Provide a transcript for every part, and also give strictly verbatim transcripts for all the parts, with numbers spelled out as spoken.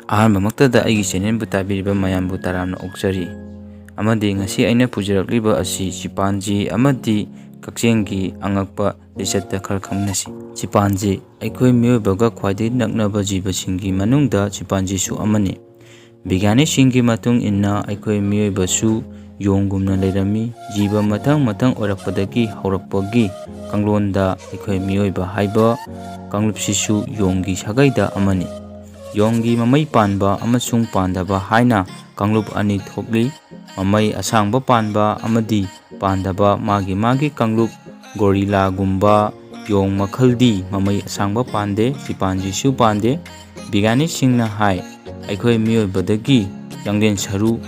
ꯑꯍꯥꯟꯕꯃꯛꯇꯗ ꯑꯩꯒꯤ ꯆꯦꯅꯦꯜꯕꯨ ꯇꯥꯕꯤꯔꯤꯕ ꯃꯌꯥꯝꯕꯨ ꯇꯔꯥꯝꯅ ꯑꯣꯛꯆꯔꯤ꯫ ꯑꯃꯗꯤ ꯉꯁꯤ ꯑꯩꯅ ꯄꯨꯖꯔꯛꯂꯤꯕ ꯑꯁꯤ ꯆꯤꯄꯥꯟꯖꯤ ꯑꯃꯗꯤ ꯀꯛꯆꯦꯡꯒꯤ ꯑꯉꯛꯄ ꯂꯤꯆꯠꯇ ꯈꯔ ꯈꯪꯅꯁꯤ꯫ ꯆꯤꯄꯥꯟꯖꯤ ꯑꯩꯈꯣꯏ ꯃꯤꯑꯣꯏꯕꯒ ꯈ꯭ꯋꯥꯏꯗꯒꯤ ꯅꯛꯅꯕ ꯖꯤꯕꯁꯤꯡꯒꯤ ꯃꯅꯨꯡꯗ ꯆꯤꯄꯥꯟꯖꯤꯁꯨ ꯑꯃꯅꯤ꯫ ꯕꯤꯒ꯭ꯌꯥꯅꯤꯁꯤꯡꯒꯤ ꯃꯇꯨꯡ ꯏꯟꯅ ꯑꯩꯈꯣꯏ ꯃꯤꯑꯣꯏꯕꯁꯨ ꯌꯣꯡꯒꯨꯝꯅ ꯂꯩꯔꯝꯃꯤ꯫ ꯖꯤꯕ ꯃꯊꯪ ꯃꯊꯪ ꯑꯣꯏꯔꯛꯄꯗꯒꯤ ꯍꯧꯔꯛꯄꯒꯤ ꯀꯥꯡꯂꯣꯟꯗ ꯑꯩꯈꯣꯏ ꯃꯤꯑꯣꯏꯕ ꯍꯥꯏꯕ ꯀꯥꯡꯂꯨꯞꯁꯤꯁꯨ ꯌꯣꯡꯒꯤ ꯁꯥꯒꯩꯗ ꯑꯃꯅꯤ꯫ ꯌꯣꯡꯒꯤ ꯃꯃꯩ ꯄꯥꯟꯕ ꯑꯃꯁꯨꯡ ꯄꯥꯟꯗꯕ ꯍꯥꯏꯅ ꯀꯥꯡꯂꯨꯞ ꯑꯅꯤ ꯊꯣꯛꯂꯤ꯫ ꯃꯃꯩ ꯑꯁꯥꯡꯕ ꯄꯥꯟꯕ ꯑꯃꯗꯤ ꯄꯥꯟꯗꯕ ꯃꯥꯒꯤ ꯃꯥꯒꯤ ꯀꯥꯡꯂꯨꯞ꯫ ꯒꯣꯔꯤꯂꯥꯒꯨꯝꯕ ꯌꯣꯡ ꯃꯈꯜꯗꯤ ꯃꯃꯩ ꯑꯁꯥꯡꯕ ꯄꯥꯟꯗꯦ, ꯆꯤꯄꯥꯟꯖꯤꯁꯨ ꯄꯥꯟꯗꯦ꯫ ꯕꯤꯒ꯭ꯌꯥꯅꯤꯁꯤꯡꯅ ꯍꯥꯏ, ꯑꯩꯈꯣꯏ ꯃꯤꯑꯣꯏꯕꯗꯒꯤ ꯌꯥꯡꯂꯦꯟ ꯁꯔꯨ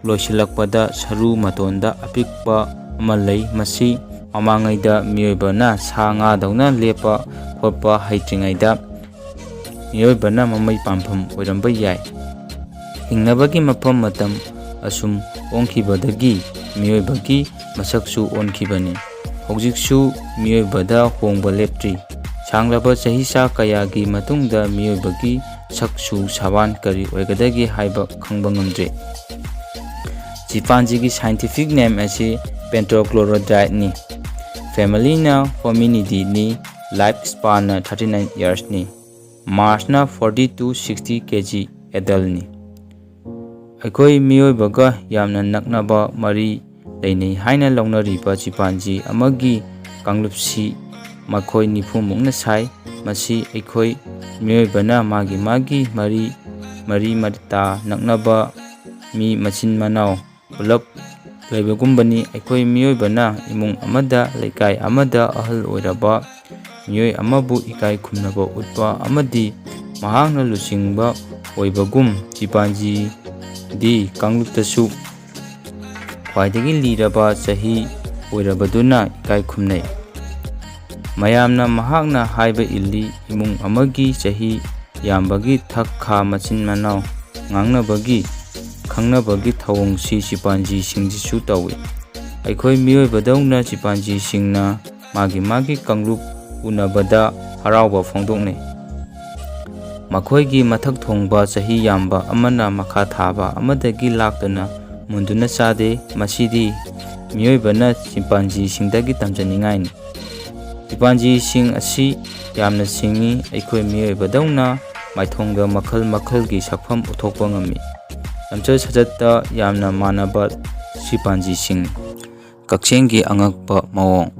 ꯂꯣꯏꯁꯤꯜꯂꯛꯄꯗ ꯁꯔꯨ ꯃꯇꯣꯟꯗ ꯑꯄꯤꯛꯄ ꯑꯃ ꯂꯩ꯫ ꯃꯁꯤ ꯃꯃꯥꯡꯉꯩꯗ ꯃꯤꯑꯣꯏꯕꯅ ꯁꯥ ꯉꯥꯗꯧꯅ ꯂꯦꯞꯄ ꯈꯣꯠꯄ ꯍꯩꯇ꯭ꯔꯤꯉꯩꯗ ꯃꯤꯑꯣꯏꯕꯅ ꯃꯃꯩ ꯄꯥꯟꯐꯝ ꯑꯣꯏꯔꯝꯕ ꯌꯥꯏ꯫ ꯍꯤꯡꯅꯕꯒꯤ ꯃꯐꯝ ꯃꯇꯝ ꯑꯁꯨꯝ ꯑꯣꯟꯈꯤꯕꯗꯒꯤ ꯃꯤꯑꯣꯏꯕꯒꯤ ꯃꯁꯛꯁꯨ ꯑꯣꯟꯈꯤꯕꯅꯤ꯫ ꯍꯧꯖꯤꯛꯁꯨ ꯃꯤꯑꯣꯏꯕꯗ ꯍꯣꯡꯕ ꯂꯦꯞꯇ꯭ꯔꯤ꯫ ꯁꯥꯡꯂꯕ ꯆꯍꯤꯆꯥ ꯀꯌꯥꯒꯤ ꯃꯇꯨꯡꯗ ꯃꯤꯑꯣꯏꯕꯒꯤ ꯁꯛꯁꯨ ꯁꯕꯥꯟ ꯀꯔꯤ ꯑꯣꯏꯒꯗꯒꯦ ꯍꯥꯏꯕ ꯈꯪꯕ ꯉꯝꯗ꯭ꯔꯤ꯫ ꯆꯤꯄꯥꯟꯖꯤꯒꯤ scientific name ꯑꯁꯤ Pentaglorodidae ꯅꯤ꯫ Family ꯅ Hominidae ꯅꯤ꯫ Life span ꯅ thirty nine years ꯅꯤ꯫ Mass ꯅ forty to sixty kg adult ꯅꯤ꯫ ꯑꯩꯈꯣꯏ ꯃꯤꯑꯣꯏꯕꯒ ꯌꯥꯝꯅ ꯅꯛꯅꯕ ꯃꯔꯤ ꯂꯩꯅꯩ ꯍꯥꯏꯅ ꯂꯧꯅꯔꯤꯕ ꯆꯤꯄꯥꯟꯖꯤ ꯑꯃꯒꯤ ꯀꯥꯡꯂꯨꯞꯁꯤ ꯃꯈꯣꯏ ꯅꯤꯐꯨ ꯃꯨꯛꯅ ꯁꯥꯏ꯫ ꯃꯁꯤ ꯑꯩꯈꯣꯏ ꯃꯤꯑꯣꯏꯕꯅ ꯃꯥꯒꯤ ꯃꯥꯒꯤ ꯃꯔꯤ, ꯃꯔꯤ ꯃꯇꯥ ꯅꯛꯅꯕ ꯃꯤ ꯃꯆꯤꯟ ꯃꯅꯥꯎ ꯄꯨꯂꯞ ꯂꯩꯕꯒꯨꯝꯕꯅꯤ꯫ ꯑꯩꯈꯣꯏ ꯃꯤꯑꯣꯏꯕꯅ ꯏꯃꯨꯡ ꯑꯃꯗ, ꯂꯩꯀꯥꯏ ꯑꯃꯗ ꯑꯍꯜ ꯑꯣꯏꯔꯕ ꯃꯤꯑꯣꯏ ꯑꯃꯕꯨ ꯏꯀꯥꯏ ꯈꯨꯝꯅꯕ ꯎꯠꯄ ꯑꯃꯗꯤ ꯃꯍꯥꯛꯅ ꯂꯨꯆꯤꯡꯕ ꯑꯣꯏꯕꯒꯨꯝ, ꯆꯤꯄꯥꯟꯖꯤꯗꯤ ꯀꯥꯡꯂꯨꯞꯇꯁꯨ ꯈ꯭ꯋꯥꯏꯗꯒꯤ ꯂꯤꯔꯕ ꯆꯍꯤ ꯑꯣꯏꯔꯕꯗꯨꯅ ꯏꯀꯥꯏ ꯈꯨꯝꯅꯩ꯫ ꯃꯌꯥꯝꯅ ꯃꯍꯥꯛꯅ ꯍꯥꯏꯕ ꯏꯜꯂꯤ꯫ ꯏꯃꯨꯡ ꯑꯃꯒꯤ ꯆꯍꯤ ꯌꯥꯝꯕꯒꯤ ꯊꯛ ꯈꯥ ꯃꯆꯤꯟ ꯃꯅꯥꯎ ꯉꯥꯡꯅꯕꯒꯤ ꯈꯪꯅꯕꯒꯤ ꯊꯧꯑꯣꯡꯁꯤ ꯆꯤꯄꯥꯟꯖꯤꯁꯤꯡꯁꯤꯁꯨ ꯇꯧꯏ꯫ ꯑꯩꯈꯣꯏ ꯃꯤꯑꯣꯏꯕꯗꯧꯅ ꯆꯤꯄꯥꯟꯖꯤꯁꯤꯡꯅ ꯃꯥꯒꯤ ꯃꯥꯒꯤ ꯀꯥꯡꯂꯨꯞ ꯎꯅꯕꯗ ꯍꯔꯥꯎꯕ ꯐꯣꯡꯗꯣꯛꯅꯩ꯫ ꯃꯈꯣꯏꯒꯤ ꯃꯊꯛ ꯊꯣꯡꯕ ꯆꯍꯤ ꯌꯥꯝꯕ ꯑꯃꯅ ꯃꯈꯥ ꯊꯥꯕ ꯑꯃꯗꯒꯤ ꯂꯥꯛꯇꯨꯅ ꯃꯨꯟꯗꯨꯅ ꯆꯥꯗꯦ꯫ ꯃꯁꯤꯗꯤ ꯃꯤꯑꯣꯏꯕꯅ ꯆꯤꯝꯄꯥꯟꯖꯤꯁꯤꯡꯗꯒꯤ ꯇꯝꯖꯅꯤꯡꯉꯥꯏꯅꯤ꯫ ꯆꯤꯝꯄꯥꯟꯖꯤꯁꯤꯡ ꯑꯁꯤ ꯌꯥꯝꯅ ꯁꯤꯡꯏ꯫ ꯑꯩꯈꯣꯏ ꯃꯤꯑꯣꯏꯕꯗꯧꯅ ꯃꯥꯏꯊꯣꯡꯗ ꯃꯈꯜ ꯃꯈꯜꯒꯤ ꯁꯛꯐꯝ ꯎꯠꯊꯣꯛꯄ ꯉꯝꯃꯤ꯫ ꯂꯝꯆꯠ ꯁꯥꯖꯠꯇ ꯌꯥꯝꯅ ꯃꯥꯟꯅꯕ ꯆꯤꯝꯄꯥꯟꯖꯤꯁꯤꯡ꯫ ꯀꯛꯆꯦꯡꯒꯤ ꯑꯉꯛꯄ ꯃꯑꯣꯡ꯫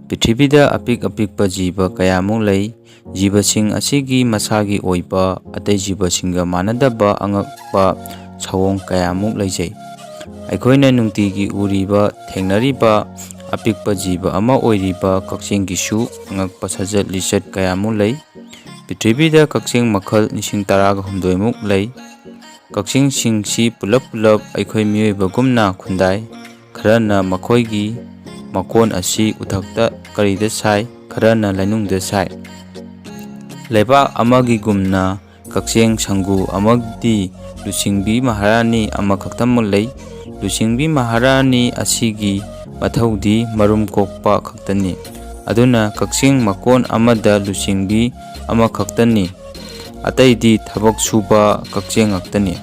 ꯄ꯭ꯔꯤꯊꯤꯕꯤꯗ ꯑꯄꯤꯛ ꯑꯄꯤꯛꯄ ꯖꯤꯕ ꯀꯌꯥꯃꯨꯛ ꯂꯩ꯫ ꯖꯤꯕꯁꯤꯡ ꯑꯁꯤꯒꯤ ꯃꯁꯥꯒꯤ ꯑꯣꯏꯕ ꯑꯇꯩ ꯖꯤꯕꯁꯤꯡꯒ ꯃꯥꯟꯅꯗꯕ ꯑꯉꯛꯄ ꯁꯑꯣꯡ ꯀꯌꯥꯃꯨꯛ ꯂꯩꯖꯩ꯫ ꯑꯩꯈꯣꯏꯅ ꯅꯨꯡꯇꯤꯒꯤ ꯎꯔꯤꯕ, ꯊꯦꯡꯅꯔꯤꯕ ꯑꯄꯤꯛꯄ ꯖꯤꯕ ꯑꯃ ꯑꯣꯏꯔꯤꯕ ꯀꯛꯆꯦꯡꯒꯤꯁꯨ ꯑꯉꯛꯄ ꯁꯥꯖꯠ ꯂꯤꯆꯠ ꯀꯌꯥꯃꯨꯛ ꯂꯩ꯫ ꯄ꯭ꯔꯤꯊꯤꯕꯤꯗ ꯀꯛꯆꯦꯡ ꯃꯈꯜ ꯂꯤꯁꯤꯡ ꯇꯔꯥꯒ ꯍꯨꯝꯗꯣꯏꯃꯨꯛ ꯂꯩ꯫ ꯀꯛꯆꯦꯡꯁꯤꯡꯁꯤ ꯄꯨꯂꯞ ꯄꯨꯂꯞ ꯑꯩꯈꯣꯏ ꯃꯤꯑꯣꯏꯕꯒꯨꯝꯅ ꯈꯨꯟꯗꯥꯏ꯫ ꯈꯔꯅ ꯃꯈꯣꯏꯒꯤ ꯃꯀꯣꯟ ꯑꯁꯤ ꯎꯊꯛꯇ ꯀꯔꯤꯗ ꯁꯥꯏ, ꯈꯔꯅ ꯂꯩꯅꯨꯡꯗ ꯁꯥꯏ꯫ ꯂꯩꯕꯥꯛ ꯑꯃꯒꯤꯒꯨꯝꯅ ꯀꯛꯆꯦꯡ ꯁꯪꯒꯨ ꯑꯃꯗꯤ ꯂꯨꯆꯤꯡꯕꯤ ꯃꯍꯥꯔꯥꯅꯤ ꯑꯃꯈꯛꯇꯃꯛ ꯂꯩ꯫ ꯂꯨꯆꯤꯡꯕꯤ ꯃꯍꯥꯔꯥꯅꯤ ꯑꯁꯤꯒꯤ ꯃꯊꯧꯗꯤ ꯃꯔꯨꯝ ꯀꯣꯛꯄ ꯈꯛꯇꯅꯤ꯫ ꯑꯗꯨꯅ ꯀꯛꯆꯦꯡ ꯃꯀꯣꯟ ꯑꯃꯗ ꯂꯨꯆꯤꯡꯕꯤ ꯑꯃꯈꯛꯇꯅꯤ꯫ ꯑꯇꯩꯗꯤ ꯊꯕꯛ ꯁꯨꯕ ꯀꯛꯆꯦꯡ ꯉꯥꯛꯇꯅꯤ꯫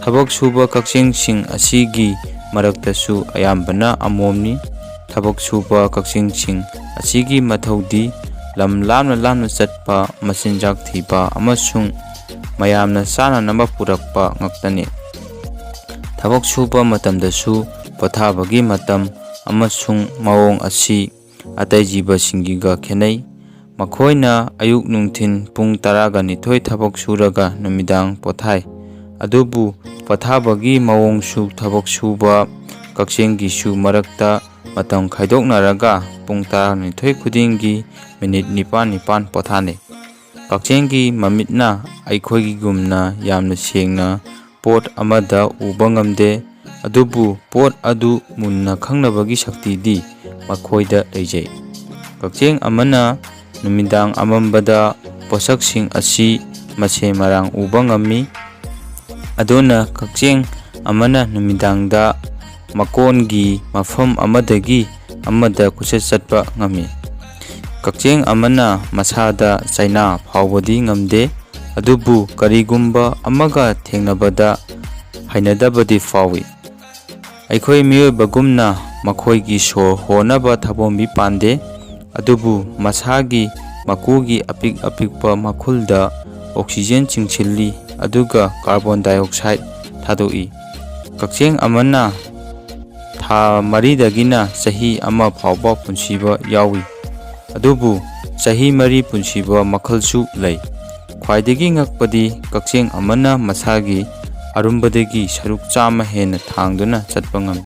ꯊꯕꯛ ꯁꯨꯕ ꯀꯛꯆꯦꯡꯁꯤꯡ ꯑꯁꯤꯒꯤ ꯃꯔꯛꯇꯁꯨ ꯑꯌꯥꯝꯕꯅ ꯑꯃꯣꯝꯅꯤ꯫ ꯊꯕꯛ ꯁꯨꯕ ꯀꯛꯆꯦꯡꯁꯤꯡ ꯑꯁꯤꯒꯤ ꯃꯊꯧꯗꯤ ꯂꯝ ꯂꯥꯞꯅ ꯂꯥꯞꯅ ꯆꯠꯄ, ꯃꯆꯤꯟꯖꯥꯛ ꯊꯤꯕ ꯑꯃꯁꯨꯡ ꯃꯌꯥꯝꯅ ꯆꯥꯅꯅꯕ ꯄꯨꯔꯛꯄ ꯉꯥꯛꯇꯅꯤ꯫ ꯊꯕꯛ ꯁꯨꯕ ꯃꯇꯝꯗꯁꯨ ꯄꯣꯊꯥꯕꯒꯤ ꯃꯇꯝ ꯑꯃꯁꯨꯡ ꯃꯑꯣꯡ ꯑꯁꯤ ꯑꯇꯩ ꯖꯤꯕꯁꯤꯡꯒꯤꯒ ꯈꯦꯠꯅꯩ꯫ ꯃꯈꯣꯏꯅ ꯑꯌꯨꯛ ꯅꯨꯡꯊꯤꯟ ꯄꯨꯡ ꯇꯔꯥꯒ ꯅꯤꯊꯣꯏ ꯊꯕꯛ ꯁꯨꯔꯒ ꯅꯨꯃꯤꯗꯥꯡ ꯄꯣꯊꯥꯏ꯫ ꯑꯗꯨꯕꯨ ꯄꯣꯊꯥꯕꯒꯤ ꯃꯑꯣꯡꯁꯨ ꯊꯕꯛ ꯁꯨꯕ ꯀꯛꯆꯦꯡꯒꯤꯁꯨ ꯃꯔꯛꯇ ꯃꯇꯝ ꯈꯥꯏꯗꯣꯛꯅꯔꯒ ꯄꯨꯡ ꯇꯔꯥꯅꯤꯊꯣꯏ ꯈꯨꯗꯤꯡꯒꯤ ꯃꯤꯅꯤꯠ ꯅꯤꯄꯥꯟ ꯅꯤꯄꯥꯟ ꯄꯣꯊꯥꯅꯩ꯫ ꯀꯛꯆꯦꯡꯒꯤ ꯃꯃꯤꯠꯅ ꯑꯩꯈꯣꯏꯒꯤꯒꯨꯝꯅ ꯌꯥꯝꯅ ꯁꯦꯡꯅ ꯄꯣꯠ ꯑꯃꯗ ꯎꯕ ꯉꯝꯗꯦ, ꯑꯗꯨꯕꯨ ꯄꯣꯠ ꯑꯗꯨ ꯃꯨꯟꯅ ꯈꯪꯅꯕꯒꯤ ꯁꯛꯇꯤꯗꯤ ꯃꯈꯣꯏꯗ ꯂꯩꯖꯩ꯫ ꯀꯛꯆꯦꯡ ꯑꯃꯅ ꯅꯨꯃꯤꯗꯥꯡ ꯑꯃꯝꯕꯗ ꯄꯣꯠꯁꯛꯁꯤꯡ ꯑꯁꯤ ꯃꯁꯦ ꯃꯔꯥꯡ ꯎꯕ ꯉꯝꯃꯤ꯫ ꯑꯗꯨꯅ ꯀꯛꯆꯦꯡ ꯑꯃꯅ ꯅꯨꯃꯤꯗꯥꯡꯗ ꯃꯀꯣꯟꯒꯤ ꯃꯐꯝ ꯑꯃꯗꯒꯤ ꯑꯃꯗ ꯀꯣꯏꯆꯠ ꯆꯠꯄ ꯉꯝꯃꯤ꯫ ꯀꯛꯆꯦꯡ ꯑꯃꯅ ꯃꯁꯥꯗ ꯆꯩꯅꯥ ꯐꯥꯎꯕꯗꯤ ꯉꯝꯗꯦ꯫ ꯑꯗꯨꯕꯨ ꯀꯔꯤꯒꯨꯝꯕ ꯑꯃꯒ ꯊꯦꯡꯅꯕꯗ ꯍꯩꯅꯗꯕꯗꯤ ꯐꯥꯎꯏ꯫ ꯑꯩꯈꯣꯏ ꯃꯤꯑꯣꯏꯕꯒꯨꯝꯅ ꯃꯈꯣꯏꯒꯤ ꯁꯣꯔ ꯍꯣꯅꯕ ꯊꯥꯕꯣꯝꯕꯤ ꯄꯥꯟꯗꯦ, ꯑꯗꯨꯕꯨ ꯃꯁꯥꯒꯤ ꯃꯀꯨꯒꯤ ꯑꯄꯤꯛ ꯑꯄꯤꯛꯄ ꯃꯈꯨꯜꯗ oxygen ꯆꯤꯡꯁꯤꯜꯂꯤ, ꯑꯗꯨꯒ carbon dioxide ꯊꯥꯗꯣꯛꯏ꯫ ꯀꯛꯆꯦꯡ ꯑꯃꯅ ꯊꯥ ꯃꯔꯤꯗꯒꯤꯅ ꯆꯍꯤ ꯑꯃ ꯐꯥꯎꯕ ꯄꯨꯟꯁꯤꯕ ꯌꯥꯎꯏ, ꯑꯗꯨꯕꯨ ꯆꯍꯤ ꯃꯔꯤ ꯄꯨꯟꯁꯤꯕ ꯃꯈꯜꯁꯨ ꯂꯩ꯫ ꯈ꯭ꯋꯥꯏꯗꯒꯤ ꯉꯛꯄꯗꯤ, ꯀꯛꯆꯦꯡ ꯑꯃꯅ ꯃꯁꯥꯒꯤ ꯑꯔꯨꯝꯕꯗꯒꯤ ꯁꯔꯨꯛ ꯆꯥꯝꯃ ꯍꯦꯟꯅ ꯊꯥꯡꯗꯨꯅ ꯆꯠꯄ ꯉꯝꯃꯤ꯫